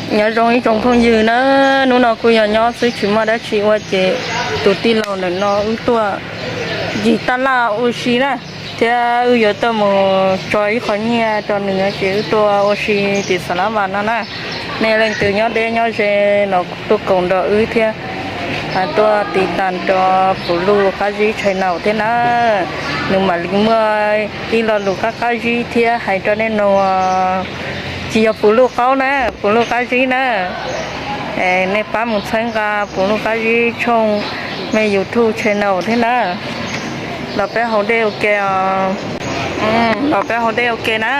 Nyob zoo ib tsoom phooj ywg na, hnub no kuj yog nyob xwb tsis muaj dab tsi ua ces tus tij laug ntawm no wb tuaj ncig taj laj ua si na, thiab wb yuav tuaj mus tso ib qho nyiaj rau nws ces wb tuaj ua si tim Xas Las Vas no na. Nej leej twg nyob deb nyob ze los tuaj koom nrog wb thiab tuaj tiv tas rau Pum Luj Qab Zib channel thiab na. Nws mam li muaj ib lo lus qab qab zib thiab hais rau nej mloog. Tsis yog Pum Luj Qaub na, Pum Luj Qab Zib na. Nej pab mus txhawb nqa Pum Luj Qab Zib tshooj me YouTube channel thiab na. Los peb haus dej ua ke os. Los peb haus dej ua ke na.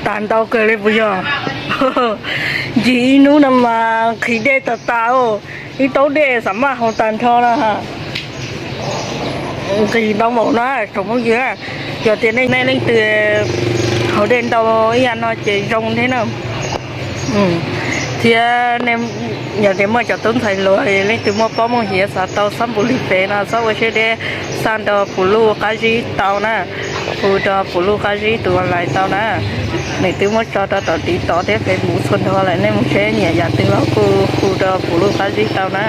Tag ntau kawg li puas yog? Ncig ib hnub no mas nqhis dej tag tas, ib taub dej xav maj haus tag nrho na. Nqhis ntau npaum no tsoom phooj ywg, yog tias nej leej twg haus dej ntau ib yam no ces zoo thiab na. Thiab yog tias muaj cov tub ntxhais hluas leej twg muaj pob muaj hiav xav tau xob npum li pem no txhob ua siab deb, xa nrog Pum Luj Qab Zib tau na. Hu rau Pum Luj Qab Zib tus online tau na. Nws twb muab tso rau tom TikTok thiab Facebook txhua nrho lawm, nej mus seb nyiam yam twg los kuj hu rau Pum Luj Qab Zib tau na.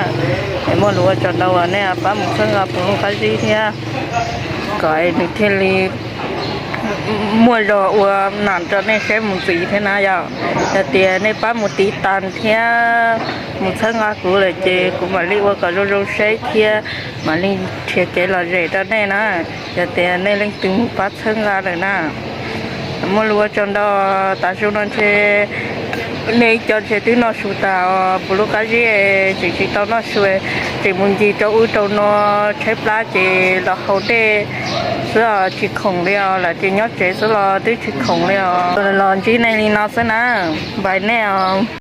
Es muaj lus ua tsaug ntau uas nej pab mus txhawb nqa Pum Luj Qab Zib thiab, kom nws thiaj li muaj zog ua nam rau nej saib mus ntxiv thiab na yom. Yog tias nej pab mus tiv tas thiab mus txhawb nqa kuv lawm ces kuv mam li ua kom zoo zoo saib thiab mam li nrhiav kev lom zem rau nej na. Yog tias nej leej twg mus pab txhawb nqa lawm na, muaj lus ua tsaug ntau. Tav su no ntshe nej ib co ntshe twb noj su tas os, Pum Luj Qab Zib tseem tsis tau noj su, tseem mus ncig rau ub rau no tshaib plab ces los haus dej xwb os, tsis khoom li os, lawv ces nyob tsev xwb los twb tsis khoom li os. Los ntsib nej li no xwb na, npais nej os.